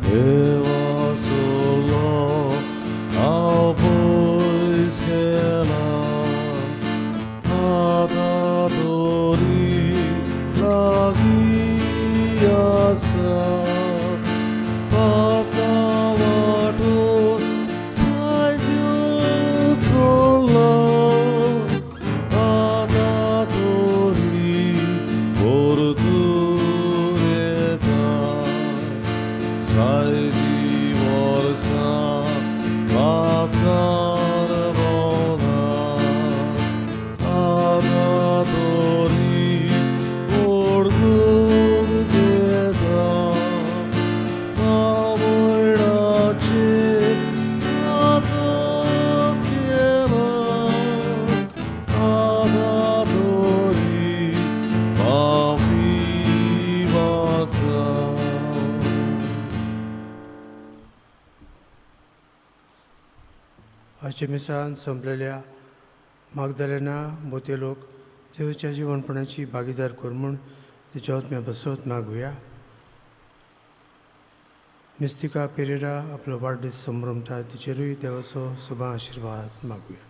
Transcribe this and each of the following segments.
देवा सोलो हांव पयस गेला आतां तरी लागीं आसा पातां वाटो जायत्यो चल्ला आतां तरी परतून येता जायतीं वर्सां पापकार भोंवला आतां तरी परतून घेता आवडाचेर आतां केला आतां तरी माफी मागता. आजच्या मिसान संपलेल्या मागदालेना मोते लोक जेजूच्या जिवनपणाची भागीदार कर म्हूण तिच्या आत्म्या बसत मागुया. मिस्तिका पेरेरा आपलो वाडदीस संभ्रमता तिचेरूय देवाचो सुभा आशिर्वाद मागुया.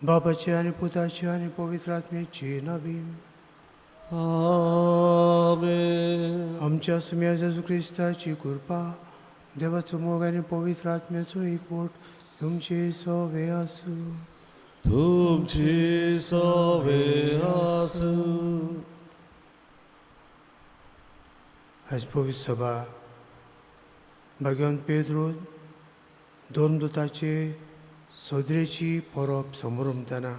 बापाचे आनी पुताचे आनी पवित्र आत्म्याचे नांवी. आमेन. आमच्या सुम्या जेजू क्रिस्ताची कृपा, देवाचो मोग आनी पवित्र आत्म्याचो एकवट तुमचे सवे आसूं. तुमची सवे आसूं. आयज पवित्र सभा भाग्यवंत पेद्रू दोन दुताचे सोदरेची परब समरमतना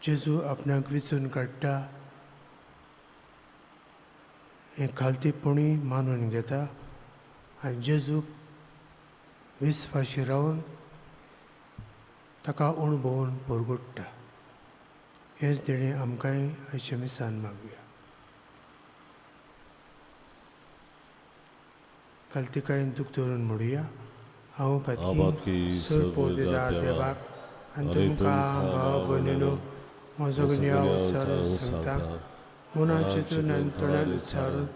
जेजू आपणाक विचून काडटा हें खालतीपणी मानून घेता आनी जेजूक विस्वाशी रावन ताका अणभवून परगुट्टा. हेंच तेणें आमकांय आयच्या मिसान मागुया. कालतिकायेन दूख धरून म्हणुया. हांव पातकी सर्पोदेदार देवाक आनी तुमकां भाव भयणीनो म्हजो गुन्यांव उच्चारून सांगता. मनां चिंतून आनी तोंडान उच्चारून,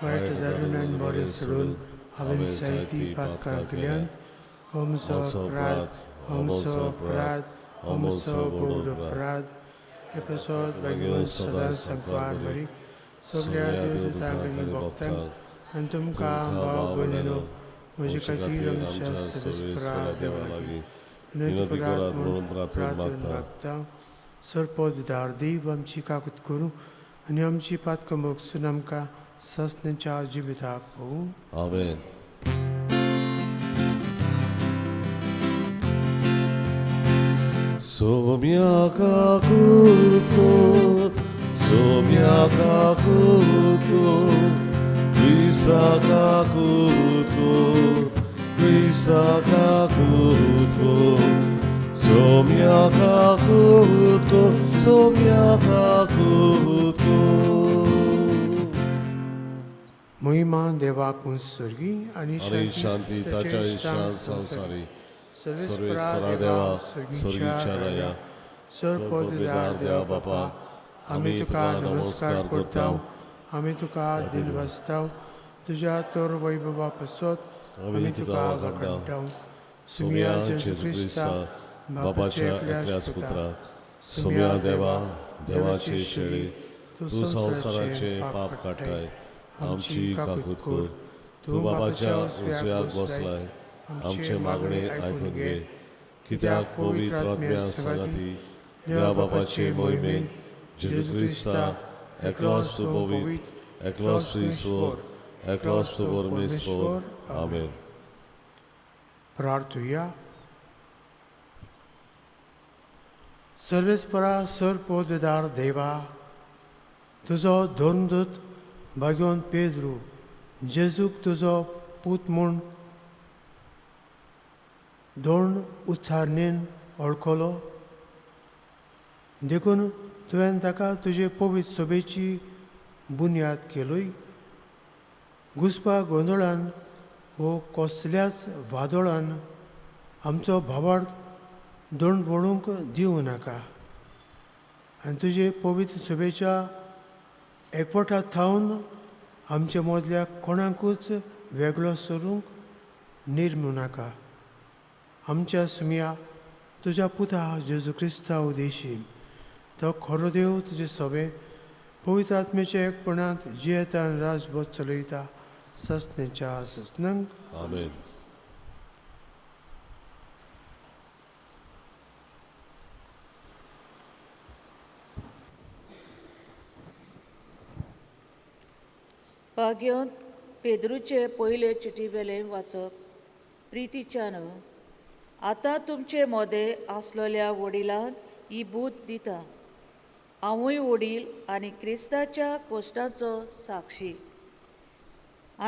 वायट धारून आनी बरें सोडून हांवें जायतीं पातकां केल्यात. हो म्हजो अपराध, हो म्हजो अपराध, हो म्हजो व्हड अपराध. हे पासत भाग्यवंत सदांच सांकवार मरी, सगळ्या देवदूतांक आनी भक्तांक आनी तुमकां भाव भयणीनो म्हजे खातीर आमच्या सर्वेस्परा देवा लागीं विनंती करात म्हणून प्रार्थना मागता. सरपोतदार देव आमची काकूत करूं आनी आमची पातकां भोगसून आमकां सस्नेच्या जिविताक पोवूं. आमेन. सोम्या काकूत कर, सोम्या काकूत कर, क्रिस्ता काकूत कर, क्रिस्ता काकूत कर, सोम्या काकूत कर, सोम्या काकूत कर. महिमा देवाक सर्गी आनी आनी शांती ताच्या इश्टांक संवसारी. सर्वेस्परा देवा, स्वर्गीच्या राया, सरपोतदार देवा बापा, आमी तुका नमस्कार करता, आमी तुका दिनवासता. तुज्या तर वैभवा पासत आमी तुका वाखाणटा. सुम्या जेजू क्रिस्ता बापाच्या एकल्याच पुत्रा, सुम्या देवा, देवाचे शेळी, तूं संवसाराचे पाप काडटाय, आमची काकूत कर. तूं बाबाच्या उजव्याक बसलाय, आमचे मागणे आयकून घे. कित्याक पवित्र आत्म्या सांगाती देवा बापाचे मोहिमेन जेजू क्रिस्ता एकलोच तूं पवित्र, एकलोच तूं ईश्वर, एकलोच तूं परमेश्वर. आमेन. प्रार्थुया. सर्वेस्परा सरपोतदार देवा, तुजो दोनदूत भाग्यवंत पेद्रू जेजूक तुजो पूत म्हूण दोन उच्चारणेन वळखलो, देखून तुवें ताका तुजे पवित्र सभेची बुन्याद केलोय. घुसपा गोंदळान वो कसल्याच वादळान आमचो भावार्थ दोन वळूंक दिवं नाका. आनी तुजे पवित्र शुभेच्या एकवटा थावन आमचे मदल्या कोणाकूच वेगळो सरूंक निर्मू नाका. आमच्या सुमया तुज्या पुता जेजू क्रिस्ता उदेशी तो खरो देव तुजे सोबे पवित्र आत्मेच्या एकपणांत जियेता आनी राजबोध चलयता ससनेच्या ससनंक. आमेन. भाग्योंत पेद्रूचे पयले चिटीवेलें वाचप. प्रितीच्यान आतां तुमचे मोदें आसलेल्या वडिलांक ही बूद दिता. हांवूय वडील आनी क्रिस्ताच्या कोश्टाचो साक्षी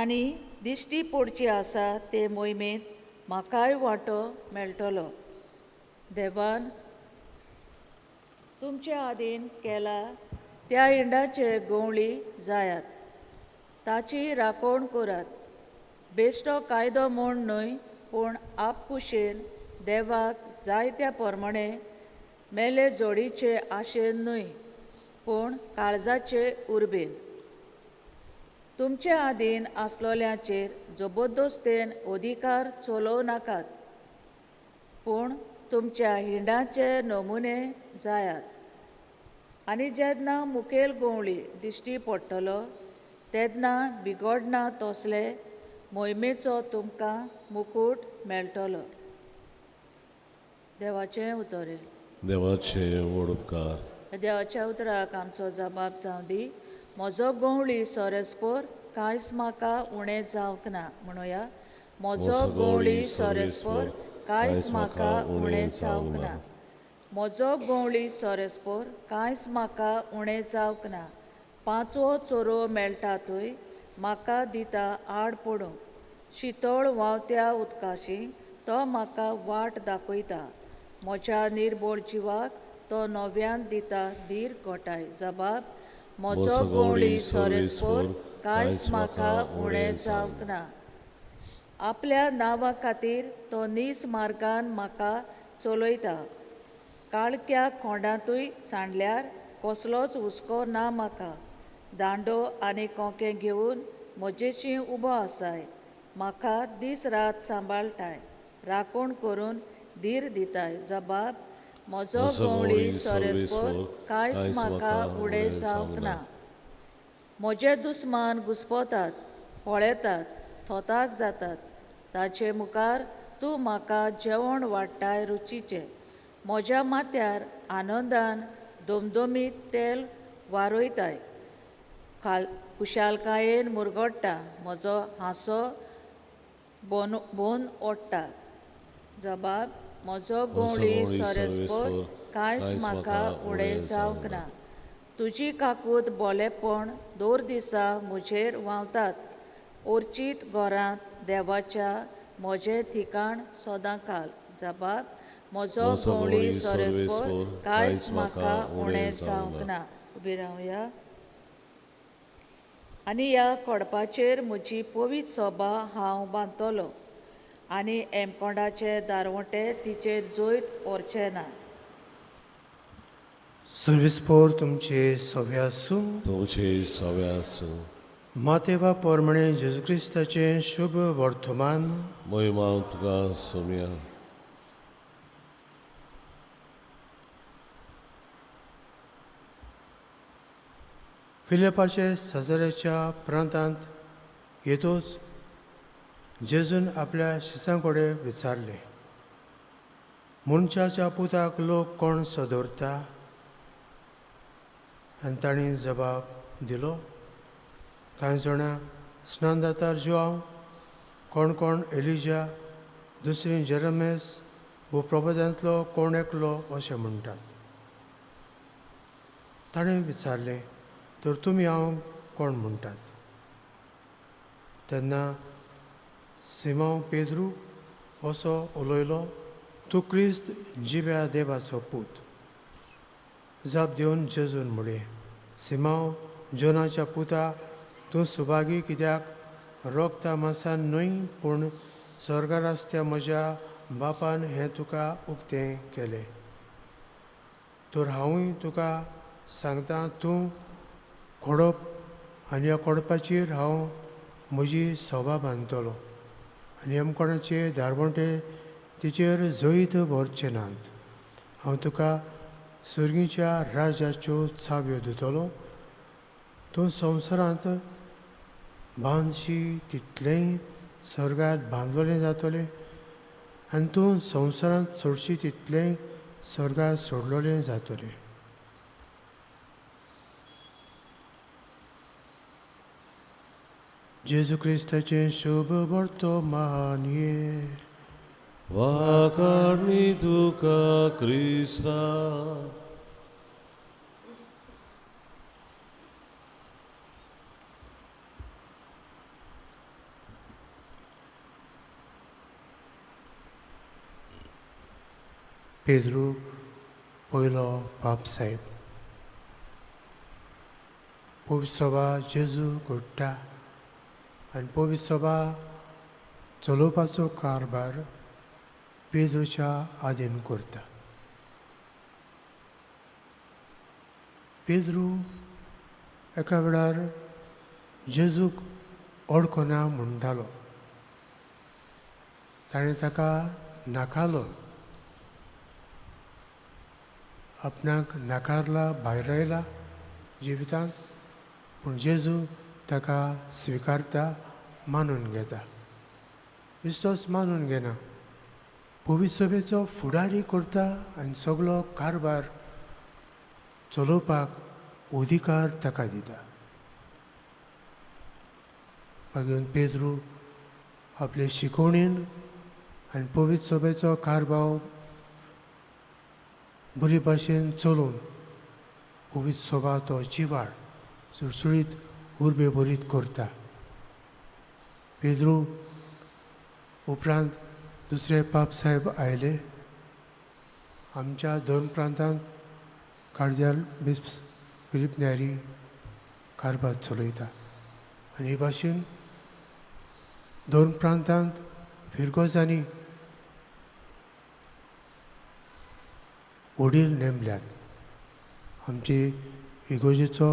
आनी दिश्टी पडची आसा ते मोहिमेंत म्हाकाय वांटो मेळटलो. देवान तुमच्या आदीन केला त्या इंडाचे गंवळी जायात, ताची राखण करात. बेश्टो कायदो म्हूण न्हय पूण आपकुशेन देवाक जायत्या प्रमाणे मेले जोडीचे आशेन न्हय पूण काळजाचे उर्बेन. तुमचे आदीन आसलोल्यांचेर जबरदस्तेन अधिकार चलोवं नाकात पूण तुमच्या हिंडाचे नमुने जायात. आनी जेन्ना मुखेल गंवळी दिश्टी पडटलो तेन्ना बिगडना तसले मोहिमेचो तुमकां मुकूट मेळटलो. देवाचें उतर. देवाचे व्हड उपकार. देवाच्या उतराक आमचो जबाब जावं दी. म्हजो गंवळी सोरेस्पोर कांयच म्हाका उणें जावंक ना. म्हणुया, म्हजो गंवळी सोरेस्पोर कांयच म्हाका उणें जावंक ना. म्हजो गंवळी सोरेस्पोर कांयच म्हाका उणें जावंक ना. पांचवो चोरो मेळटा थंय म्हाका दिता आड पडूंक. शितळ व्हांवत्या उदकाशी तो म्हाका वाट दाखयता. म्हज्या निर्बळ जिवाक तो नव्यान दिता धीर घोटाय. जबाब, म्हजो गंवळी सोरेस्पोर कांयच म्हाका उणें जावंक ना. आपल्या नांवा खातीर तो नीस मार्गान म्हाका चलयता. काळख्या खोंडांतूय सांडल्यार कसलोच हुस्को ना म्हाका. दांडो आनी कोंके घेवन म्हजेशी उबो आसाय. म्हाका दीस रात सांबाळटाय, राखण करून धीर दिताय. जबाब, म्हजो गंवळी सोरेस्पोर कांयच म्हाका उणें जावंक ना. म्हजे दुस्मान घुस्पतात, पळयतात, थोताक जातात. ताचे मुखार तूं म्हाका जेवण वाडटाय रुचीचें. म्हज्या माथ्यार आनंदान दोमदोमीत तेल वारयताय. खुशालकायेन मुरगट्टा, म्हजो हांसो बोन बोन ओडटा. जबाब, म्हजो गंवळी सोरेस्पोर कांयच म्हाका उणें जावंक ना. तुजी काकूत बोलेपण दर दिसा म्हजेर व्हांवतात. ओर्चीत घरांत देवाच्या म्हजें ठिकाण सदां काल. जबाब, म्हजो गंवळी सोरेस्पोर कांयच म्हाका उणें जावंक ना. उबी रावया. आनी ह्या कोडपाचेर म्हजी पवित्र सोबा हांव बांदतलो आनी एमकोंडाचे दारवंटे तिचेर जैत व्हरचें ना. सर्विसपोर तुमचे सवे आसूं. तुमचे सवे आसूं. मातेवा पोरमणे जेजू क्रिस्ताचें शुभ वर्तमान. मोहिमा तुका सोम्या. फिलिपाचे सजरेच्या प्रांतांत येतोच जेजून आपल्या शिसां कडेन विचारलें, मनशाच्या पुताक लोक कोण सदरता? आनी तांणी जबाब दिलो, कांय जाणां स्नानदातार जुआंव, कोण कोण एलिजा, दुसरी जेरमेस वो प्रबोधांतलो कोण एकलो अशें म्हणटात. ताणें विचारलें, तर तुमी हांव कोण म्हणटात? तेन्ना सिमांव पेद्रू असो उलयलो, तूं क्रिस्त जिव्या देवाचो पूत. जाप दिवन जेजून म्हणलें, सिमांव जोनाच्या पुता, तूं सुभागी कित्याक रोगता मासान न्हय पूण स्वर्गार आसत्या म्हज्या बापान हें तुका उक्तें केलें. तर हांवूय तुका सांगता, तूं कोडप आनी ह्या कोडपाचेर हांव म्हजी सभा बांदतलो आनी यमकोणाचे दारवंटे तिचेर जैत व्हरचे नात. हांव तुका सर्गीच्या राज्याच्यो चाव्यो दितलो. तूं संवसारांत बांदशी तितलेंय स्वर्गात बांदलें जातलें आनी तूं संवसारांत सोडशी तितलेंय स्वर्गात सोडलें जातलें. जेजू क्रिस्ताचें शुभ वर्तमान हें. वाखाणी तुका क्रिस्ता. पेद्रू पयलो बाप साहेब. पवित्र सभा जेजू घडटा आनी पवित्र सभा चलोवपाचो कारभार पेद्रूच्या आदीन करता. पेद्रू एका वेळार जेजूक ओळखना म्हणटालो. ताणें ताका नाकालो, आपणाक नाकारला, भायर आयला जिवितांत, पूण जेजू ताका स्विकारता, मानून घेता. बिश्टोच मानून घेना, पवित्र सभेचो फुडारी करता आनी सगलो कारभार चलोवपाक अधिकार ताका दिता. मागीर पेद्रू आपले शिकवणेन आनी पवित्र सभेचो कारभार बरे भाशेन चलोवन पवित्र सभा तो जिवाळ सुळसुळीत उर्बे भरीत करता. पेद्रू उपरांत दुसरे पाप साहेब आयले. आमच्या दोन प्रांतांत कार्दिनाल बिस्प फिलीप न्यारी कारभार चलयता आनी हे भाशेन दोन प्रांतांत फिरगोजांनी वडील नेमल्यात. आमचे इगोजेचो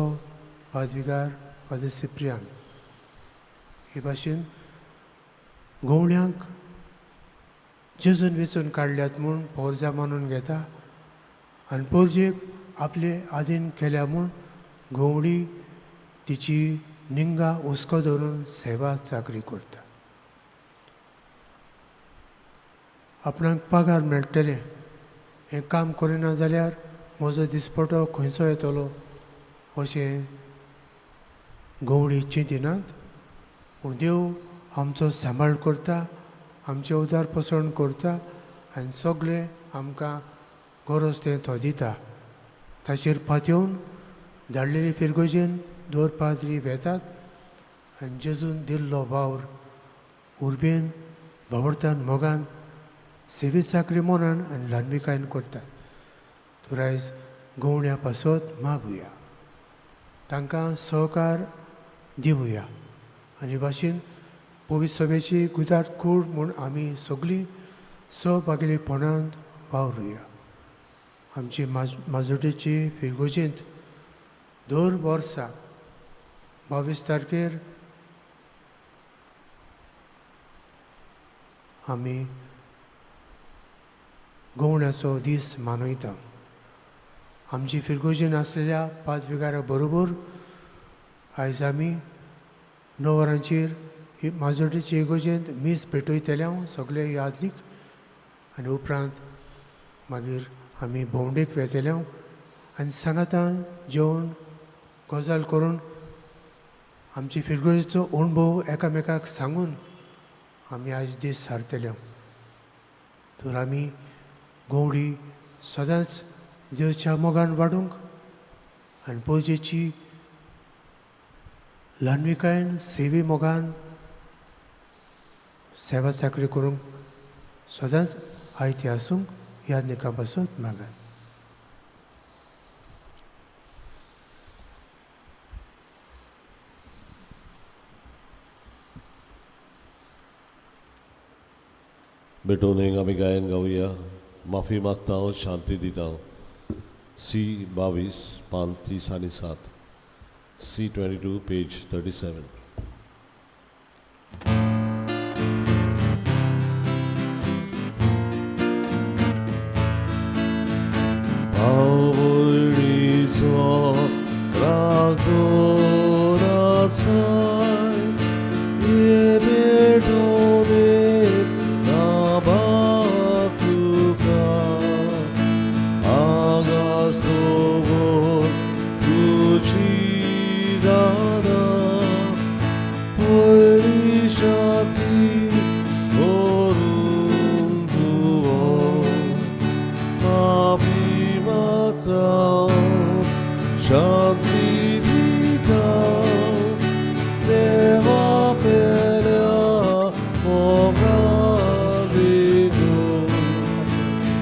पादविगार फादर सिप्रियान. हे भाशेन गवळ्यांक जेजून वेंचून काडल्यात म्हूण पोरजा मानून घेता आनी पोरजेक आपले आदीन केल्या म्हूण गवळी तिची निंगा हुस्को धरून सेवा चाकरी करता. आपणाक पगार मेळटलें हें काम करिना जाल्यार म्हजो दिसपटो खंयचो येतलो अशें गवळी चिंतिनात. पूण देव आमचो सांबाळ करता, आमचें उदार पसरण करता आनी सगळें आमकां गरज तें तो दिता. ताचेर पातयेवन धाडलेले फिरगोजेन दोर पाद्री वेतात आनी जेजून दिल्लो वावर उर्बेन, भावर्थान, मोगान, सेवे चाकरी मनान आनी ल्हानविकायेन करतात. तर आयज गवण्या पासत मागुया, तांकां सहकार दिवया आनी भाशेन पवित्र सभेची गुदाट कूड म्हूण आमी सगळीं सहभागीपणांत वावरुया. आमची माजोडेची फिरगोजेंत दर वर्सा 22 तारखेर आमी गवण्याचो दीस मनयता. आमची फिरगोजेन आसलेल्या पादविगारा बरोबर आयज आमी 9 वरांचेर माजोडेचे इगोजेंत मीस पेटयतले हांव सगळे यादनीक आनी उपरांत मागीर आमी भोंवडेक वेतले आनी सांगातान जेवण गजाल करून आमची फिरगोजेचो अणभव एकामेकाक सांगून आमी आयज दीस सारतले. तर आमी गवळी सदांच देवच्या मोगान वाडूंक आनी पोजेची ल्हानविकायेन सेवी मोगान सेवा चाकरी करूंक सदांच आयती आसूंक ह्या निका पासत मागान. भेटून आमी गायन गावया. माफी मागता हांव, शांती दिता हांव. सी 22 पान 30 आनी 7, सी 22 पेज 37. भाव-भयणीचो रागोर आसाय, ये भेटोने नाबाक तुका. आगास दवर तुजी दादा, पयली शाती करून तुवो. पापी म्हाका शांती दिता, देवा पेल्या मोगान वेगो.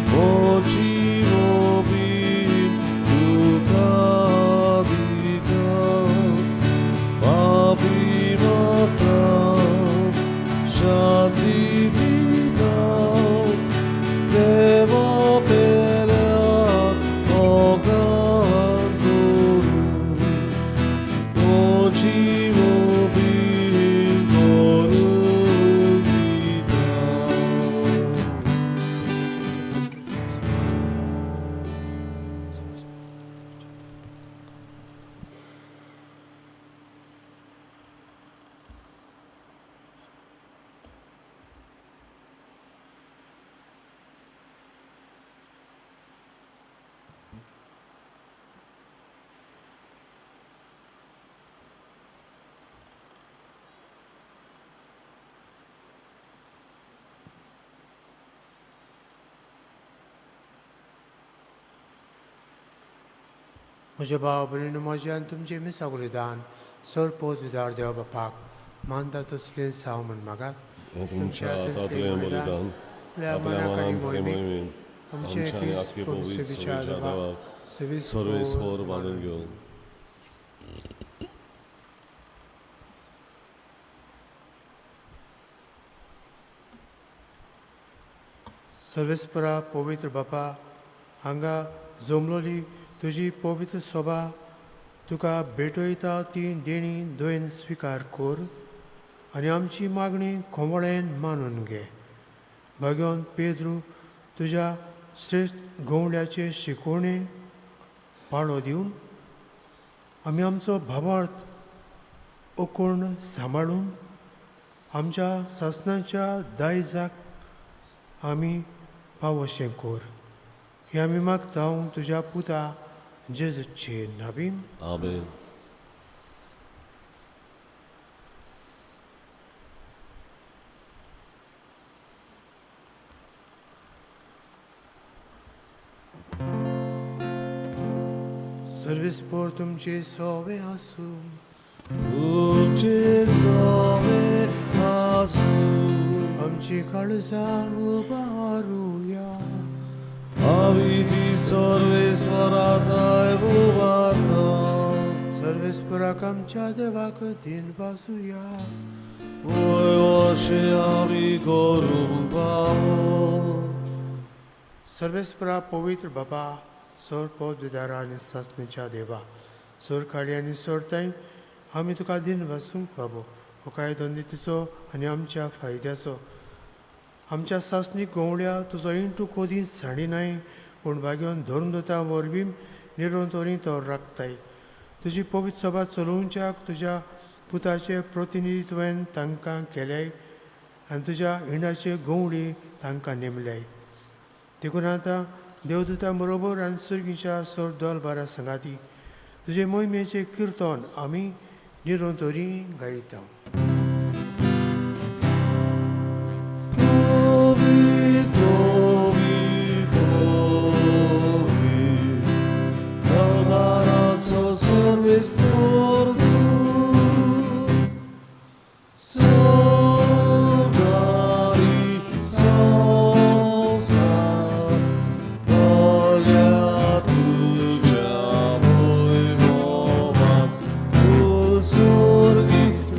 म्हजी मोबीन तुका दिता, पापी म्हाका शांती दिता, देवा पेल्या मोगान करून. म्हजी मोबीन करून दिता. म्हज्या भाव भयणीनो, म्हजें आनी तुमचें मिसां बलिदान सर पोतदार देव बापाक मानता तसलें साव म्हण मागात. हें तुमच्या हातांतलें बलिदान आपल्या आपल्या मनाक आनी मनान मोहिमेक मोहिमेन आमचे आमच्या आनी क्रिस्त आख्खे पवित्र पवित्र विचार विचार देवाक देवाक सवीस सर्वेस्पोर बांदून घेवन. सर्वेस्परा पवित्र बापा, हांगा जमलोली तुजी पवित्र सभा तुका भेटयता ती देणी दयेन स्विकार कर आनी आमची मागणी खोवळेन मानून घे. भगवंत पेद्रू तुज्या श्रेश्ठ गवळ्याचे शिकोवणे पाळो दिवन आमी आमचो भावार्थ ओकोण सांबाळून आमच्या सासणाच्या दायजाक आमी पावोशें कर. हें आमी मागता तुज्या पुता जेजूचे नावीन. आमेन. सर्वेस्पोर तुमचे सोवे आसूं. तुमचे सोवे आसूं. आमची काळजां उबारुया. आमी ती सर्वेस्वराताय उबारता. सर्वेस्पोराक आमच्या देवाक दिन वासूया. वय अशें आमी करूंक पावो. सर्वेस्परा पवित्र बाबा, सोर पवित्र आनी सासणीच्या देवा, सोर काळी आनी सोरताय आमी तुका दिन वासूंक बाबो. हो कायदो नितीचो आनी आमच्या फायद्याचो. आमच्या सासणीक गवळ्या तुजो इंटू कोदी साणी नाय, पूण भाग्योन धर्मदूता वरवीं निरंतरी तो राखताय. तुजी पवित्र सभा चलोवच्याक तुज्या पुताचे प्रतिनिधित्वान तांकां केल्याय आनी तुज्या हिंडाचे गवळी तांकां नेमल्याय. देखून आतां देवदूता बरोबर आनी सुर्गीच्या सोर दोलबारा सांगाती तुजे मोहिमेचें किर्तन आमी निरंतरी गायता.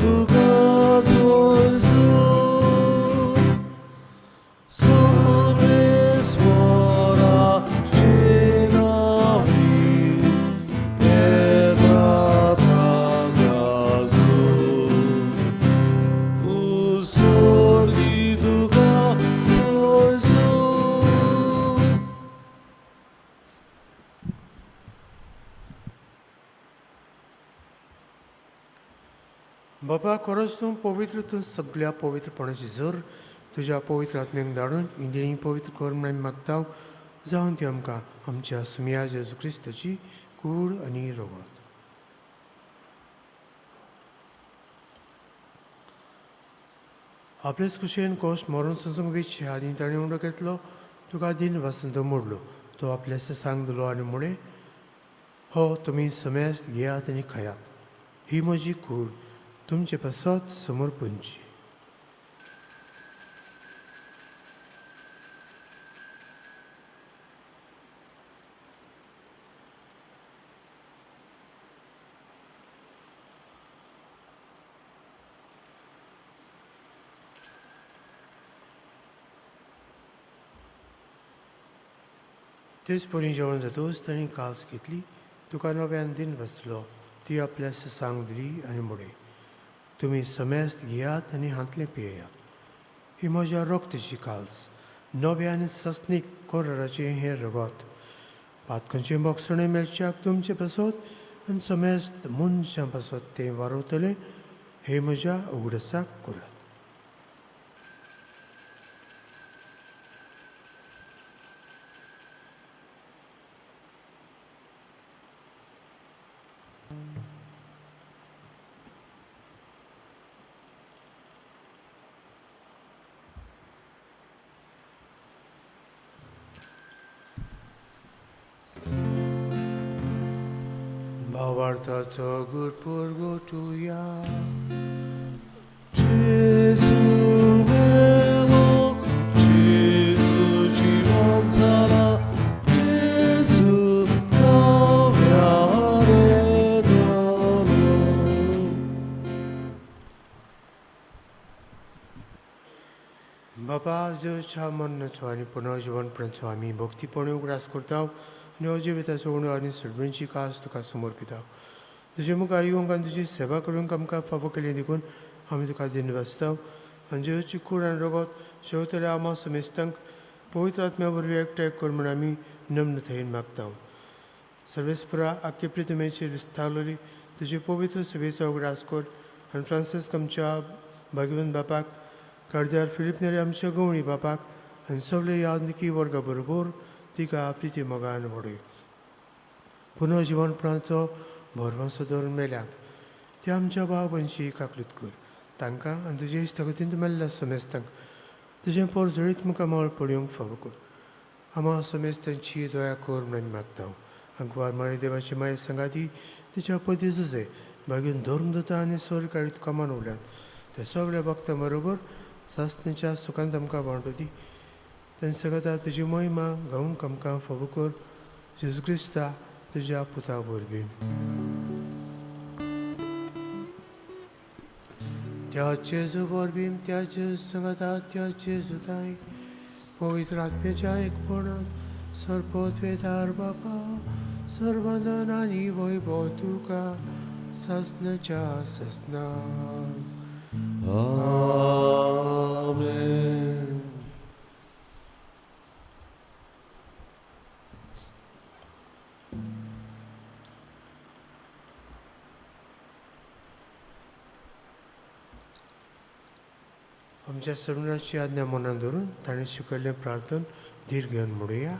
तुका. बाबा खरोच तूं पवित्र, तूं सगळ्या पवित्रपणाची जर तुज्या पवित्र आत्म्याक धाडून इंदिणी पवित्र कर म्हूण आमी मागता, जावन ती आमकां आमच्या सुमया जेजू क्रिस्ताची कूड आनी रगत. आपलेच कुशेन कोश मरण संसंग वेचचे आदी ताणें उंडो घेतलो, तुका दिन वासंत मोडलो, तो आपल्या सांग दिलो आनी म्हळें, हो तुमी समेस्त घेयात आनी खायात, ही म्हजी कूड तुमचे पासत समर्पणची. तेच परी जेवण जातकच ताणी कास घेतली, तुका नव्यान दिन बसलो, ती आपल्या सांग दिली आनी म्हळें, तुमी समेस्त घेयात आनी हांतलें पियेयात, ही म्हज्या रक्ताची काल्स, नव्या आनी सस्नीक कोराचें हें रगत, पातकांचें बोगसणें मेळच्याक तुमचे पासत आनी समेस्त मनशां पासत तें वारवतलें, हें म्हज्या उगडसाक करात. भावार्थाचो गुरपुरगोटुया. जेजू मेलो, जेजू जिवन जाला, जेजू नव्यान येतलो. बापा, जेजूच्या मरणाचो आनी पुनर्जिवनपणाचो आमी भक्तीपणे उगडास करता आनी अजिविताचो उणो आनी सडबींची कास तुका समर्पिता. तुजे मुखार येवंक आनी तुजी सेवा करूंक आमकां फावो केली देखून आमी तुका दिनवासता. आनी जेजूची कूड आनी रगत शेवतल्या आमा समेस्तांक पवित्र आत्म्या वरवीं एकठांय कर म्हूण आमी नम्रतायेन मागता. सर्वेस्परा आख्खे प्रितमेचेर विस्तारलेली तुजे पवित्र सभेचो उगडास कर आनी फ्रांसीस्क आमच्या भाग्यवंत बापाक, कार्द्यार फिलीप नेरी आमच्या गवळी बापाक आनी सगळे यादनिकी वर्गा बरोबर तिका प्रिती मोगान व्हडय. पुनर्जिवनपणाचो भरवंसो दवरून मेल्यात ते आमच्या भाव भयणशी काकलूत कर, तांकां आनी तुजे इश्टागतींत मेल्ल्या समेस्तांक तुजें पोर जळीत मुखार मळ पळोवंक फावो कर. आमा समेस्तांची दया कर म्हूण आमी मागता. आंकवार मारी देवाची माये सांगाती तिच्या पती जुजे मागीर धर्मदूता आनी स्वर्गारी तुका मानवल्यात ते सगळ्या भक्तां बरोबर सासणेच्या सुखांत आमकां वांटो दी. तें सगळ्या तुजी महिमा गावंक आमकां फावो कर, जेजू क्रिस्ता तुज्या पुता वरवीं. त्या जेजू वरवीं, त्या जेजू सांगाता, त्या जेजूताय पवित्र आत्म्याच्या एकपणान सर्वोत्वेदार बापा सर्वंदन आनी वैभव तुका सासणाच्या सासणाक. आमेन. आमच्या सर्वनाची आज्ञा मनान धरून ताणें शिकयल्लें प्रार्थन धीर घेवन म्हणुया.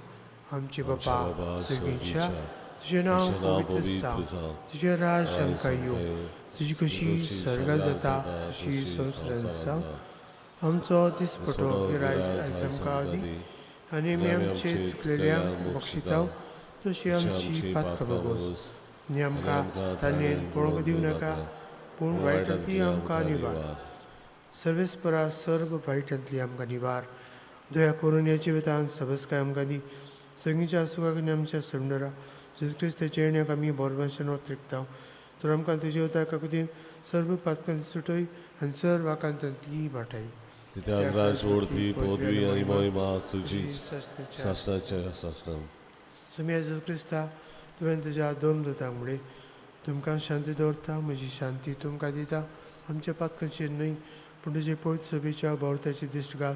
आमचे बापा सगळींच्या, तुजें नांव पवित्र जावं, तुजें राज आमकां येवं, तुजी कशी स्वर्गा जाता तशी संवसारांत जावं. आमचो दिसपटो गिरायस आयज आमकां दी आनी आमी आमचे चुकलेल्यांक बक्षिता तशी आमची पातकां भोगोस आनी आमकां ताणें पळोवंक दिवं नाका, पूण वायटांतली आमकां निवार. सर्वेस्परा सर्व वायटांतली आमकां निवार. दया करून ह्या जिवितांत सबसकाय आमकां दी. सगळींच्या सुखाक आनी आमच्या सरंडरा जेजू क्रिस्ताच्या येण्याक आमी बरोबरच्यान वत्रिकता. तर आमकां तुजे वता काकुतीन सर्व पातकांत सुटय आनी सर्व आकांतांतली वाटाय. तित्याक राज ओडती पदवी आनी महिमा तुजीच सासणाच्या सासणाक. सुम्या जेजू क्रिस्ता, तुवें तुज्या दोन दुतांक म्हळें, तुमकां शांती दवरता, म्हजी शांती तुमकां दिता, आमच्या पातकांचेर न्हय पूण तुजे पवित्र सभेच्या भावर्थाची दिश्ट घाल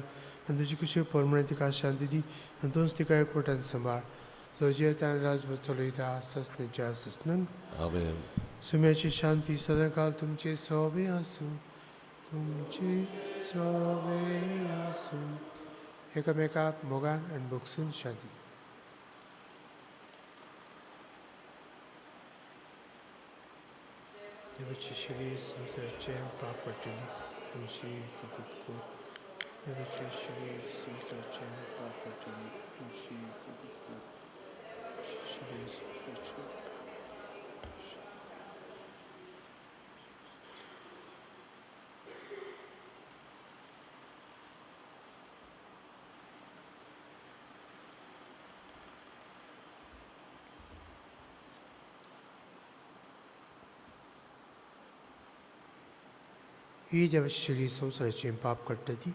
आनी तुजी कुशी प्रमाणे तिका शांती दी आनी तूंच तिका एकवटान सांबाळ. जो जियेता आनी राजभर चलयता सासणाच्या सासणाक. आमेन. सुम्याची शांती सदांकाल तुमचे सोबे आसूं, तुमचे सोबे आसूं। एकामेकाक मोगान आनी भोगसून शांती दिवं। देवाची शिरी संवसाराचें पाप पडटली आमची कबूत कर। देवाची शिरी संवसाराचें पाप पडटली आमची कबूत कर। शिरी संवसाराचें ही देवाची शिली संवसाराचें पाप काडटा ती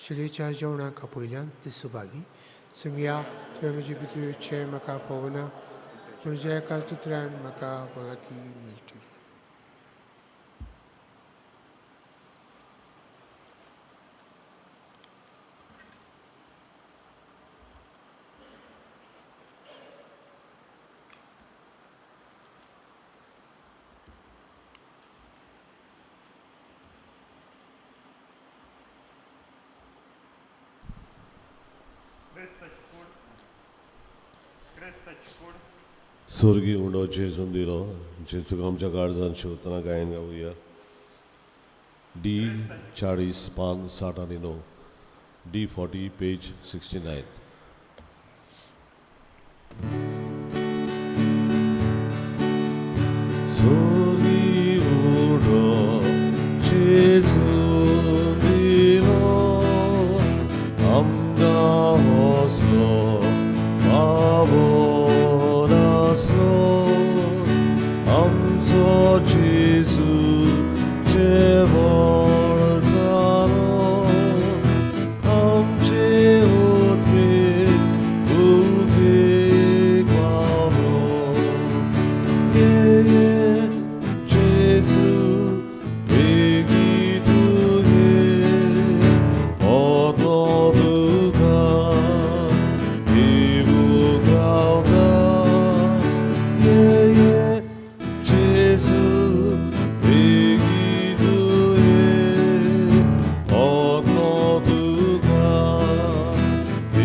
शिलेच्या जेवणाक आपयल्यान ती सुभागी। सुमया तुवें म्हजे भितर येवचें म्हाका पळोवना, पूण ज्या एका तुत्रान म्हाका भलायकी मेळटली। स्वर्गी उंडो जेजून दिलो जेजूक आमच्या काळजान शिवतना गायन गावया। डी 40 पान 60 आनी 9, डी 40 पेज 69। स्वर्गी उंडो जेजून दिलो आमकां हसलो पावोन आसलो, आमचो जेजू जेवण जालो, आमचे उद्बेग भुकेक पावलो। ये ये जेजू बेगी तुगे ओतो तुका इबूक रावता। ये ये जेजू बेगी तुगे ओतो तुका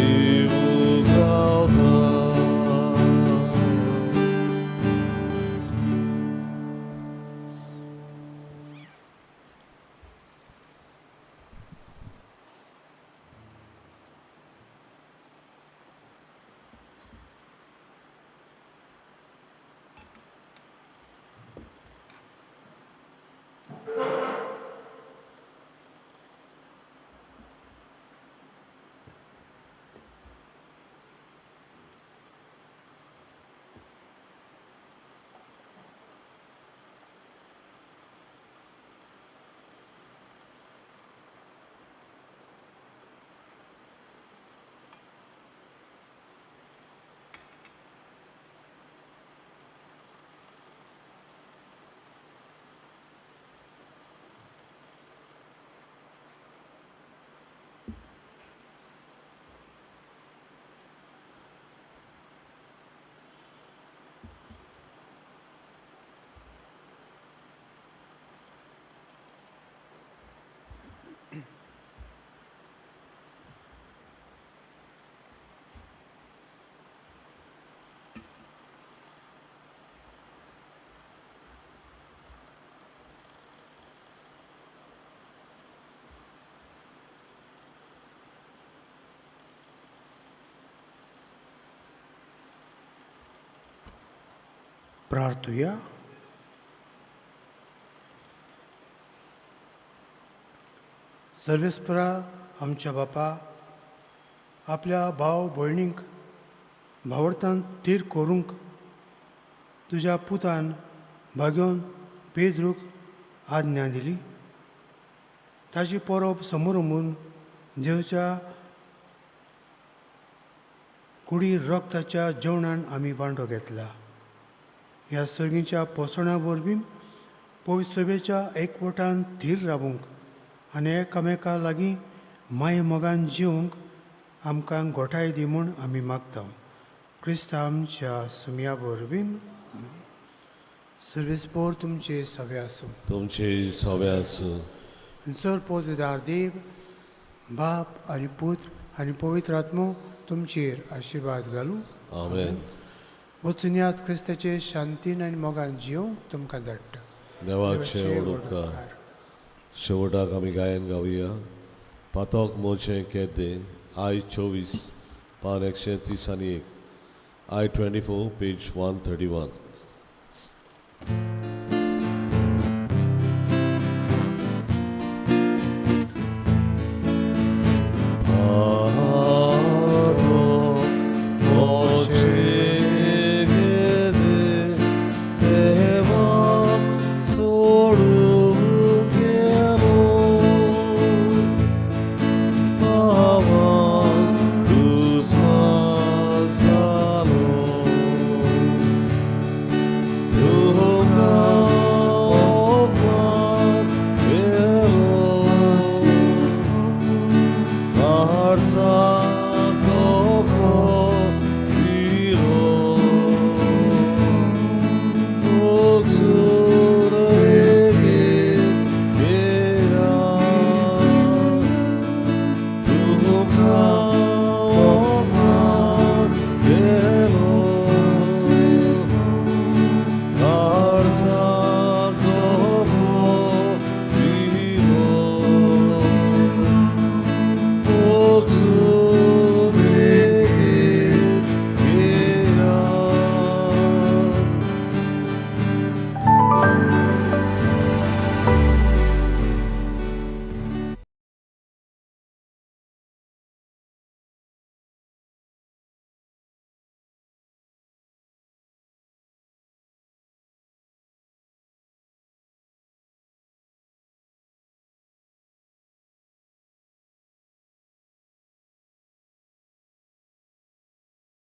इबूक रावता। प्रार्थुया। सर्वेस्परा आमच्या बापा आपल्या भाव भयणींक भावर्थान थीर करूंक तुज्या पुतान भाग्योन पेद्रूक आज्ञा दिली। ताजी परब समोर जेवच्या कुडी रक्ताच्या जेवणान आमी वांटो घेतला। ह्या सर्गीच्या पोसणा वरवीं पवित्र सभेच्या एकवटान थीर रावूंक आनी एकामेका लागीं माये मोगान जिवंक आमकां गोठाय दी म्हूण आमी मागता। क्रिस्तांव आमच्या सुमया वरवीं। सर्वेस्पोर तुमचे सवे आसूं. तुमचे सवे आसूं. आनी सर पोतदार देव बाप आनी पूत आनी पवित्र आत्मो तुमचेर आशिर्वाद घालूं. आमेन. वचून यात, क्रिस्ताचे शांतीन आनी मोगान जियोवंक तुमकां धाडटा. देवाचे व्हड उपकार. शेवटाक आमी गायन गावया, पातोक मोचें केद्दें, I 24, पान 131, I 24, page 131.